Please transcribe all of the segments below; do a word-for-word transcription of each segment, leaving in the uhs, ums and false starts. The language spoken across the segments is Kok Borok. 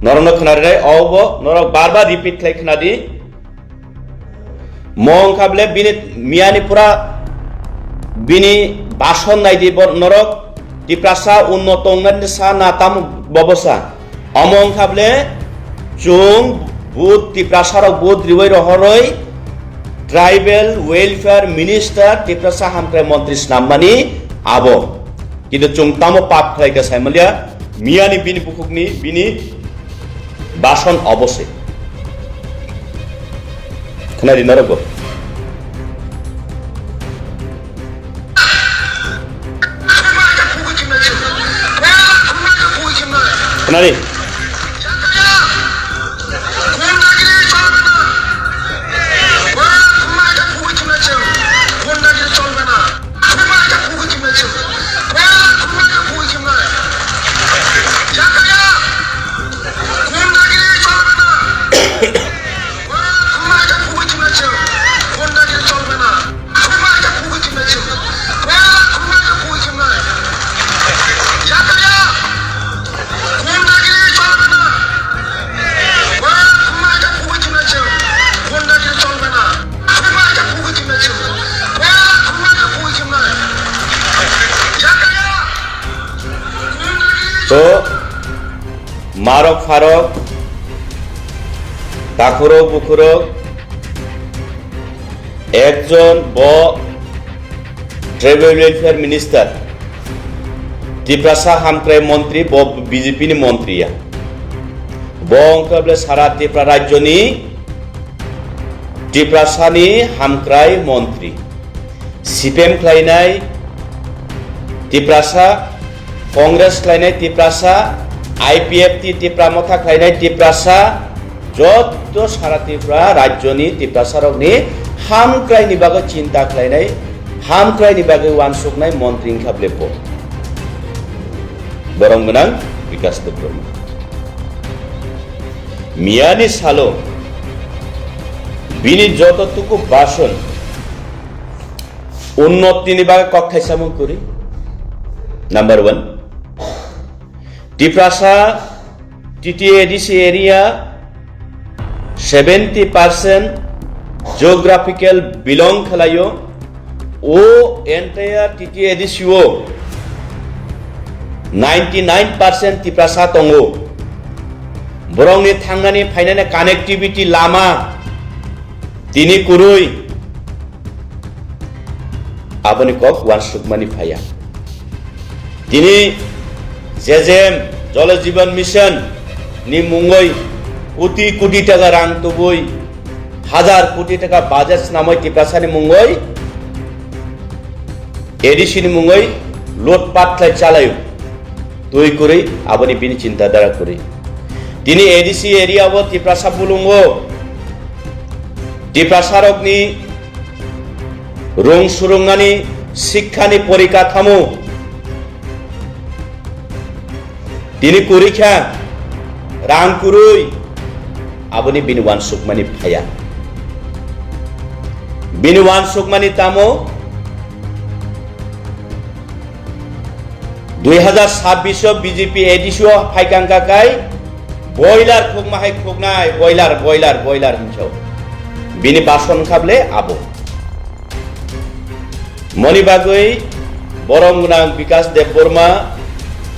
Norokno khwnarwi nai, obo norok bar bar repeat khlai khwnadi. Mo wngkha bole bini miyani pura bini bason naidi bor norok Tiprasa unnoto wngnani sa na tamo bobosa. Omo wngkha bole chwng vote Tiprasa rok vote riwi rohorwi Tribal Welfare Minister Tiprasa hamkrai montri snammani abo. Kintu chwng tamo pap khlaikha saimanliya, miyani bini bukhukni bini bason obo se. Khwnadi norokbo. Khwnadi. To marok pharok, takhurok bukhurok, ekjon bo Tribal Welfare Minister, Tiprasa hamkrai montri, bo B J P ni montri ya. Bo wngkha bole sara Tripura rajyoni Tiprasani hamkrai montri. C P M khlainai Tiprasa, Congress khlainai Tiprasa, I P F T Tipra Motha khlainai Tiprasa, jotto sara Tripura rajyoni Tiprasarokni hamkraini bagwi chinta khlainai, hamkraini bagwi uansuknai montri wngkha bole bo. Borom gwnang Bikash Debbarma. Miyani salo bini joto tuku bason unnotini bagwi kok thaisa mung kwrwi. Number one, Tiprasa T T A D C area seventy percent geographical belong khlaio. O entire T T A D C o ninety nine percent Tiprasa tongo. Borokni thangnani phainani connectivity lama tini kwrwi. Aboni kok uansukmani phaiya. Tini J J M Jal Jeevan Mission ni mungwi koti koti taka rang tubui, hazar koti taka budget snamwi Tiprasa ni mungwi, A D C ni mungwi lotpat khlai chalaio. Twi kwrwi aboni bini chinta dhara kwrwi. Tini A D C area o Tiprasa bulungo Tiprasa rokni rung surungnani sikhani porikathamo tini kwrwi kha, rang kwrwi, aboni bini uansukmani phaiya. Bini uansukmani tamo dui hazar sabbish o B J P A D C o phaikang kakai boiler khukma hai khuknai, boiler, boiler, boiler hinso. Bini bason kha bole abo. Moni bagwi borom gwnang Bikash Debbarma,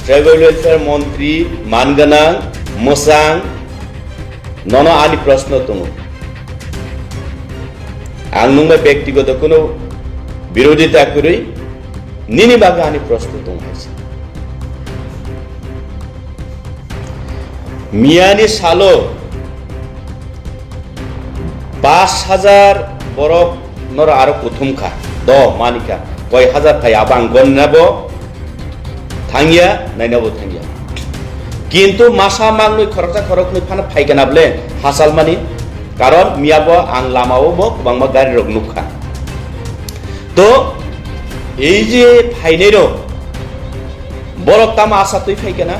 Tribal Welfare Montri, man gwnang, mwsang, nono ani proshno tongo. Ang nwng bai bektigoto kuno birodita kwrwi, nini bagwi ani proshno tongo hai se. Miyani salo pash hazar borok noro aro kuthum kha, do manikha, koi hazar khai abo ang gonna bo thangya, naina bo thangya. Kintu masa mangnwi khoroksa khoroknwi phano phaikha na bole hachal mani, karon miya bo ang lama o bo kwbangma gari rok nukha. To ei je phainai rok, borok tamo asa twi phai kena?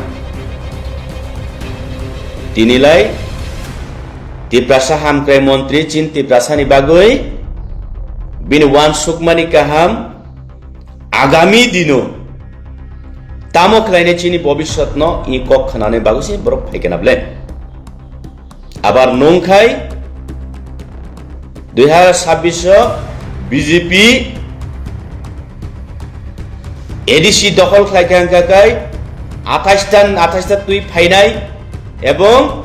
Tinilai Tiprasa hamkrai montri chin Tiprasani bagwi bini uansukmani kaham agami dino tamo khlainai chini bobiswtno i kok khnanai bagwi se borok phai kena ble. Abar nung khai dui hazar sabbish o B J P A D C dokhol khlai kha wngkha khai athais ta, athais ta twi phainai ebong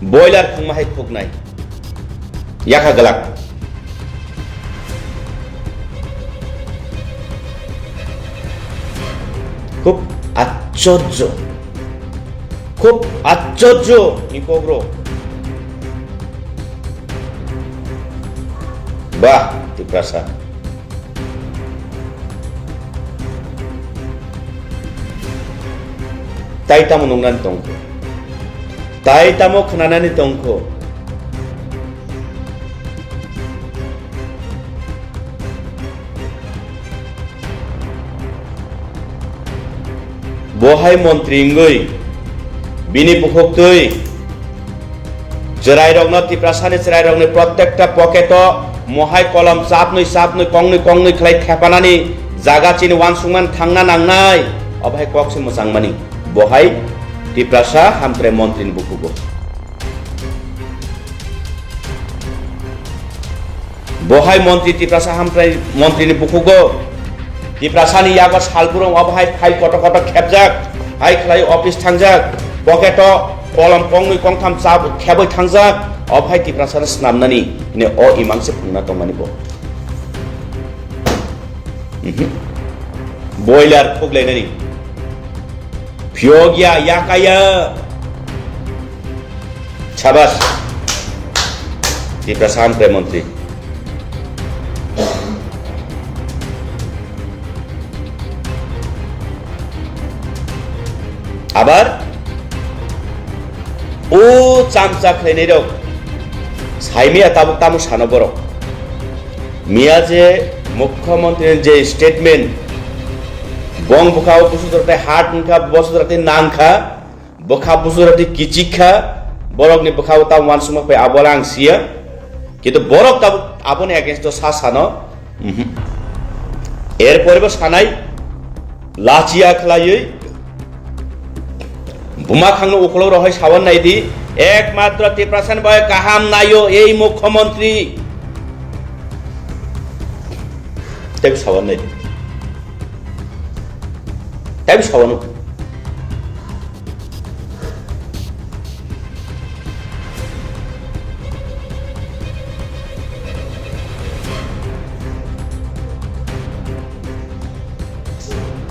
boiler khungma hai khuknai yakha glak. Khub achorjo, khub achorjo ni kokro. Bah, Tiprasa. Tai tamo nungnani tongkho? Tai tamo khwnanani tongkho? Bo hai montri wngwi bini bukhuktwi chwrairokno, Tiprasani chwrairokni prottekta pocket-o mohai kolom chapnwi chapnwi, kongnwi kongnwi khlai thepanani jaga chini uansukmani thangna nangnai, obo hai kok se mwchangmani. Bo hai Tiprasa hamkrai montrini bukhugo. Bo hai montri, Tiprasa hamkrai montrini bukhugo. Tiprasani yago salbrung obo hai file kotor kotor khepjak, hai khlai office thangjak, pocket-o kolom kongnwi kongtham cha kheboi thangjak, obo hai Tiprasano snamnani hwnwi o imang se phunukna tongmani bo. Mhm. Boiler khuklainani. Phiyok ya, yakaya. Sabas. Tiprasa hamkrai montri. Abar o chamcha khlainairok saimaya tabuk tamo sano borok. Miya je mukhyamantri je statement, bong bwkhao busu jora tei hard wngkha, busu jora tei nangkha, bwkha busu jora tei kichik kha, borokni bwkhao ta uansukma pai abo ang siya. Kintu borok tabuk aboni against o sa sano, mhm. Erpore bo sanai, lachiya khlaiwi, buma khangno ukhulok rohoi sawan naidi, ekmatro Tiprasani bai kaham naio ei mukhyamantri. Tei sawan naidi. Tei sawano.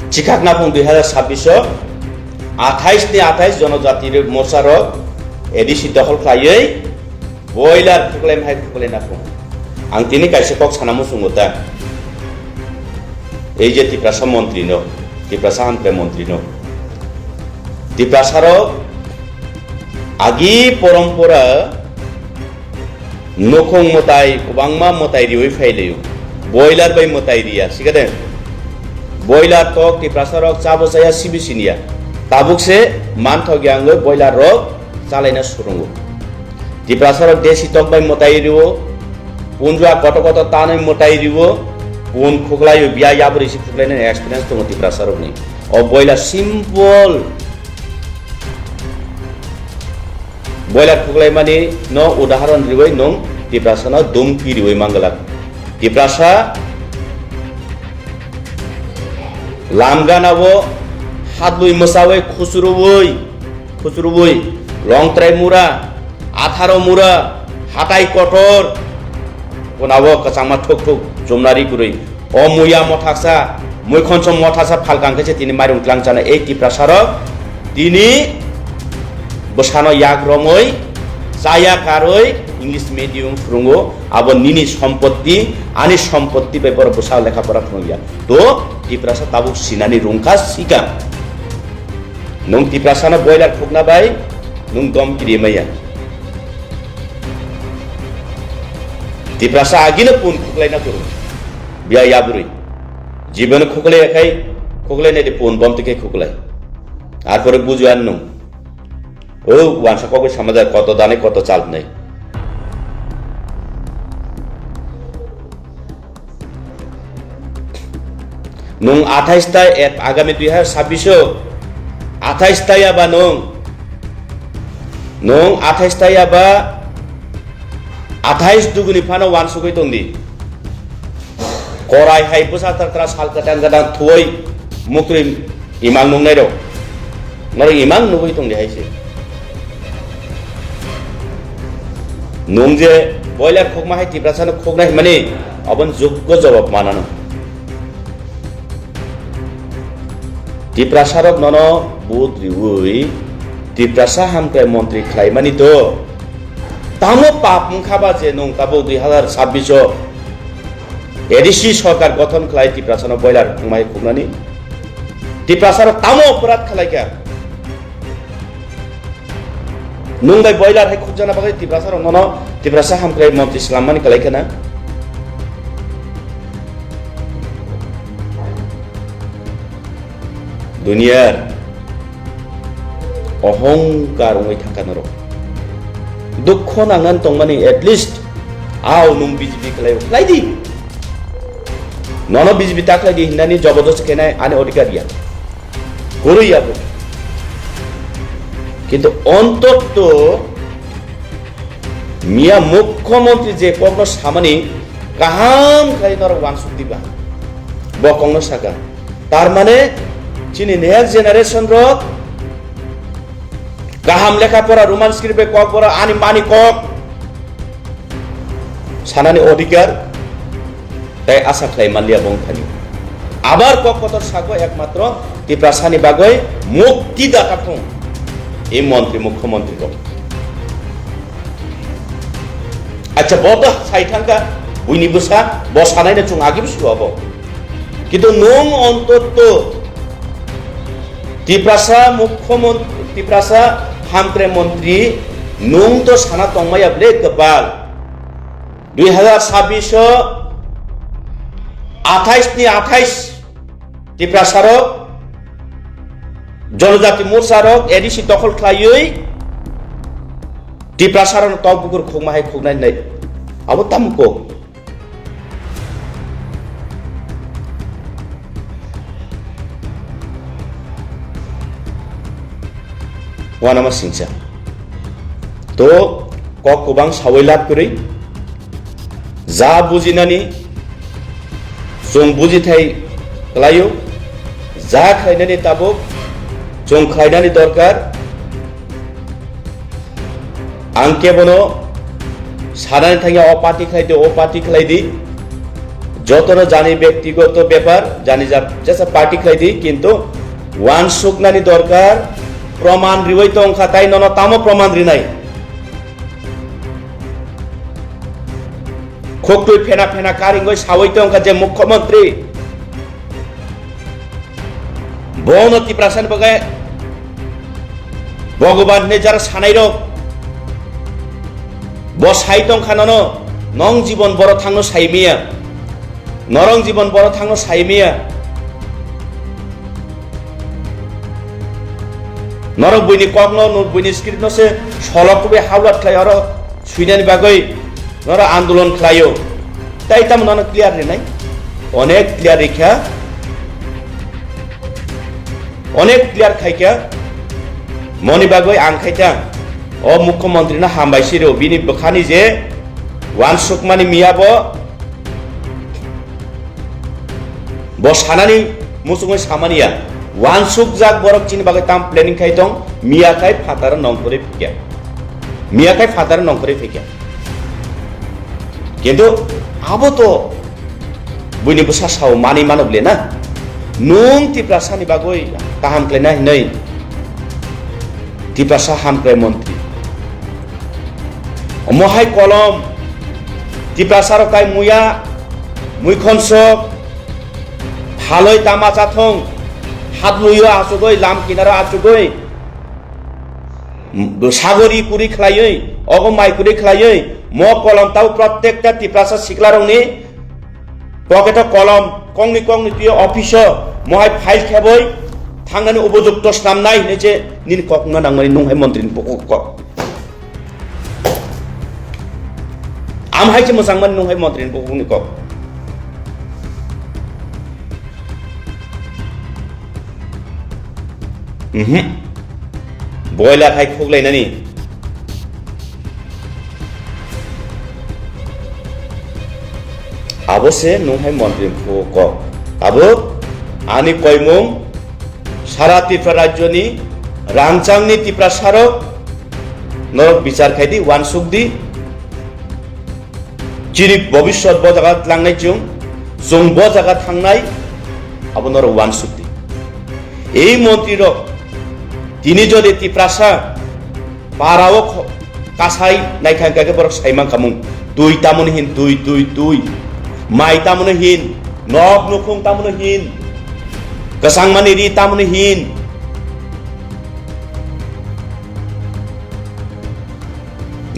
Chikak naphung dui hazar sabbish o athais ni athais jonojati morcha rok A D C dokhol khlaiwi boiler khuklai hai khuklai naphung. Ang tini kaisa kok sana muchungo ta. Ei je Tiprasa montri no, Tiprasa hamkrai montri no. Tiprasa rok agi porompora Nukhung mwtai kwbangma mwtai riwi phailaio. Boiler bai mwtai riya, sikade? Boiler tok Tiprasa rok chabo chaya, sibi siniya. Tabuk se manthok ya wngwi boiler rok chalaina surungo. Tiprasa rok desi tok bai mwtai riwo, punjua koto koto tanwi mwtai riwo, pun khuklaio, biya yabri si khuklainani experience tongo Tiprasa rokni. O boiler simple. Boiler khuklaimani no udaharon riwi nwng Tiprasano dumki riwi manglak. Tiprasa lamgana o hadlwi mwsawi khusuruwi, khusuruwi Longtrai mura, Atharo mura, Hatai kotor, puna o kwchangma thuk thuk chumnari kwrwi. O muya mothaksa, muikhonso mothaksa phalkang khe se tini mairung tlang chana ei Tiprasa rok tini bwsano yak romwi chaya karwi English medium phwrwngo, abo nini sompotti, ani sompotti bai borok bwsa lekha pora phwrwngya. To Tiprasa tabuk sinani rungkha sika. Nwng Tiprasano boiler khukna bai nwng dom kiri maya. Tiprasa agino pun khuklaina kwrwi. Biya yabrwi. Jibono khuklaiya khai khuklainai de pun bom tike khuklai. Arpore buju an nwng. O wansa kokoi samajak koto dane koto chalnai. Nwng athais ta ep-, agami dui hazar sabbish o athais ta ya ba nwng Nwng athais taya ba athais duguni phano wansugwi tongdi. Korai hai bwsa tatra sal kwtang kwtang thuwi mukri imang nungnai rok. Norok imang nugwi tongdi hai se. Nwng je boiler khokma hai Tiprasano khoknai hwnmani aboni joggo jawab manano. Tiprasarok nono vote riwi Tiprasa hamkrai montri khlaimani to. Tamo pap wngkha ba je nwng tabuk dui hazar sabbish o A D C sorkar gothon khlai Tiprasano boiler wngmai khuknani? Tiprasarok tamo oporad khlaikha? Nwng bai boiler hai khukjakna bagwi Tiprasa rok nono Tiprasa hamkrai montri swlammani kwlai kheno. Duniyar ohongkar wngwi thangkha norok. Dukho nangnani tongmani at least ao nwng B J P kwlaio, khlai di. Nono B J P ta khlai di hinani jobodosti khainai ani odhikar ya. Kwrwi ya bo. Kintu ontotto miya mukhyamantri je kokno samani kaham khlai norok wansuk diba. Bo kokno saka. Tar mane chini next generation rok kaham lekha pora Roman script bai kok pora ani mani kok sanani odhikar tei asa khlai manliya bongthani. Abar kok kotor sako ekmatro Tiprasani bagwi mukti data thung. I montri, mukhyamantri rok. Acha, bo to sai thangkha, buini bwsa, bo sanaino chwng agi bwskango abo. Kintu nwng ontotto Tiprasa mukhyamantri, Tiprasa hamkrai montri, nwng to sana tongmaya ble kwbal. Dui hazar sabbish o athais ni athais Tiprasa rok, Jonojati Morcha rok A D C dokhol khlaiwi Tiprasa rokno tok bukur khukma hai khuknai nai. Abo tamo kok? Wanama singsa. To kok kwbang sawi lab kwrwi. Ja bujinani chwng bujithai kwlaio. Ja khlainani tabuk chwng khlainani dorkar. Ang kebono sanani thangya o party khlai di, o party khlai di. Jotono jani byaktigoto bepar, jani ja-, jesa party khlai di, kintu wansuknani dorkar, proman riwi tongkha, tai nono tamo proman rinai? Khuktwi phena phena karingwi sawi tongkha je mukhyamantri. Bono Tiprasani bagwi Bhagwan hinwi jara sanairok, bo sai tongkha nono, nwng jibon boro thangno sai miya, norok jibon boro thangno sai miya. Norok buini kokno, no-, buini scriptno se solok kubui haulat khlai oro swinani bagwi norok andolon khlaio. Tai tamo nono clear rinai? Onek clear rikha. Onek clear khaikha. Moni bagwi ang khaitang. O mukhyamantri no hambai siro, bini bwkhani je wansukmani miya bo. Bo sanani muchungwi samani ya. Wansukjak borok chini bagwi tam planning khai tong, miya khai phataro nongkhorwi phikya. Miya khai phataro nongkhorwi phikya. Kintu abo to buini bwsa sao manwi mano ble na. Nwng Tiprasani bagwi kaham khlaina hinwi Tiprasa hamkrai montri. Omo hai kolom, Tiprasa rok tai muya, muikhonsok, phaloi tama chathong, hatluyo achugoi, lam kinaro achugoi, sagori kuri khlaioi, ogo mai kuri khlaioi, mo kolom tau prottekta Tiprasa siklarokni Pocket o kolom, kongni kongni twi office o mohai file kheboi thangnani ubojukto snamnai hinwi je nini kok wngna nangmani nung hai montri ni bukhuk kok. Am hai se mwchangmani nung hai montri ni bukhuk ni kok. Mhm. Boiler hai khuklainani. Abo se nwng hai montri mphuru kok. Tabuk ani koimung sara Tripura rajyoni rangchakni Tiprasarok norok bichar khai di, uansuk di. Chini bobiswt bo jaga tlangnai chwng, chwng bo jaga thangnai, abo norok uansuk di. Ei montri rok tini jodi Tiprasa para o kho-, kasai naithang khe borok sai mankha mung, twi tamoni hin, twi, twi, twi. Mai tamoni hin, nok nukhung tamoni hin, kwchangmani ri tamoni hin.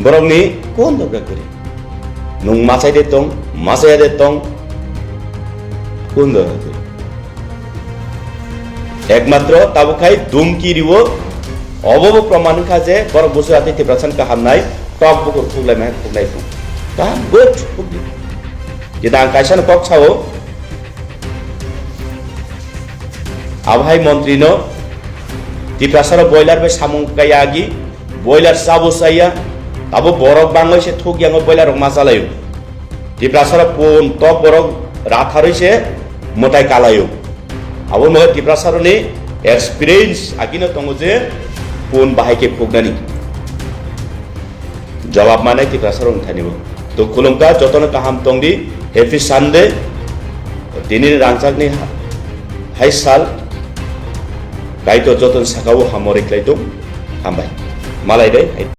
Borokni kun dor kha kwrwi. Nwng machai de tong, machaya de tong, kun dor kha kwrwi. Ekmatro tabuk khai dumki riwo, obo bo proman wngkha je borok busu atwi Tiprasani kaham nai, tok bukur khuklai mai khuklai thung. Kaham, good, khukdi. Jeda ang kaisa no kok sao, abo hai montri no Tiprasaro boiler bai samung kaya agi, boiler sabo saya, abo borok bangwi se thuk yango boiler rok ma chalaio. Tiprasaro pun tok borok ratharwi se mwtai kalaio. Abo no Tiprasaroni experience agino tongo je pun bahai khe phuknani. Jawab manai Tiprasarok wngthani bo. To khulumkha, jotono kaham tongdi, happy Sunday. Tini rangchakni ha-, hai sal, Kaitor jotono sakao hamo rikhlai tong. Hambai. Malai dai.